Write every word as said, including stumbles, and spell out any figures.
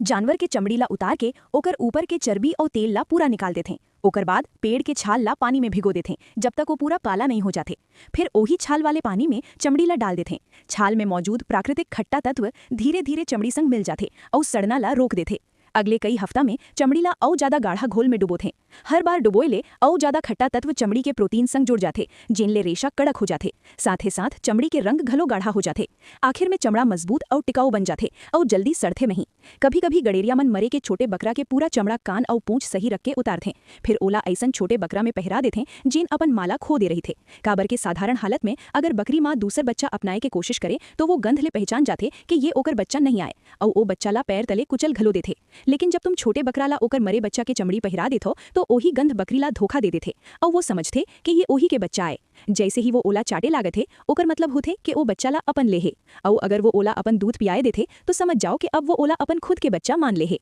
जानवर के चमड़ी ला उतार के ओकर ऊपर के चर्बी अउ तेल ला पूरा निकाल देथें। ओकर बाद पेड़ के छाल ला पानी में भिगो देथें, जब तक वो पूरा काला नहीं हो जाथे। फिर ओही छाल वाले पानी में चमड़ी ला डाल देथें। छाल में मौजूद प्राकृतिक खट्टा तत्व धीरे-धीरे चमड़ी संग मिल जाथे अउ सड़ना ला रोक देथे। अगले कई हफ्ता में चमड़ी ला अउ ज्यादा गाढ़ा घोल में डुबोथें। हर बार डुबोए ले अउ ज्यादा खट्टा तत्व चमड़ी के प्रोटीन संग जुड़ जाथे, जेन ले रेशा कड़क हो जाथे। साथ ही साथ चमड़ी के रंग घलो गाढ़ा हो जाथे। आखिर में चमड़ा मजबूत अउ टिकाऊ बन जाथे अउ जल्दी सड़थे नहीं। कभी-कभी गड़ेरिया मन मरे के छोटे बकरा के पूरा चमड़ा, कान अउ पूंछ सही रख के उतारथें। फिर ओला अइसन छोटे बकरा में पहिरा देथें, जेन अपन माँ ला खो दे रहिथे। काबर के साधारण हालत में अगर बकरी माँ दूसर बच्चा अपनाए के कोशिश करे, तो वो गंध ले पहचान जाथे कि ये ओकर बच्चा नहीं आय, अउ ओ बच्चा ला पैर तले कुचल घलो देथे। लेकिन जब तुम छोटे बकरा ला ओकर मरे बच्चा के चमड़ी पहिरा देथो, तो ओही गंध बकरी ला धोखा दे देथे, अउ वो समझथे कि ये ओही के बच्चा आय। जैसे ही वो ओला चाटे लागत हे, ओकर मतलब होथे कि ओ बच्चा ला अपन ले हे। अउ अगर वो ओला अपन दूध पियाए देथे, तो समझ जाओ कि अब वो ओला अपन खुद के बच्चा मान ले हे।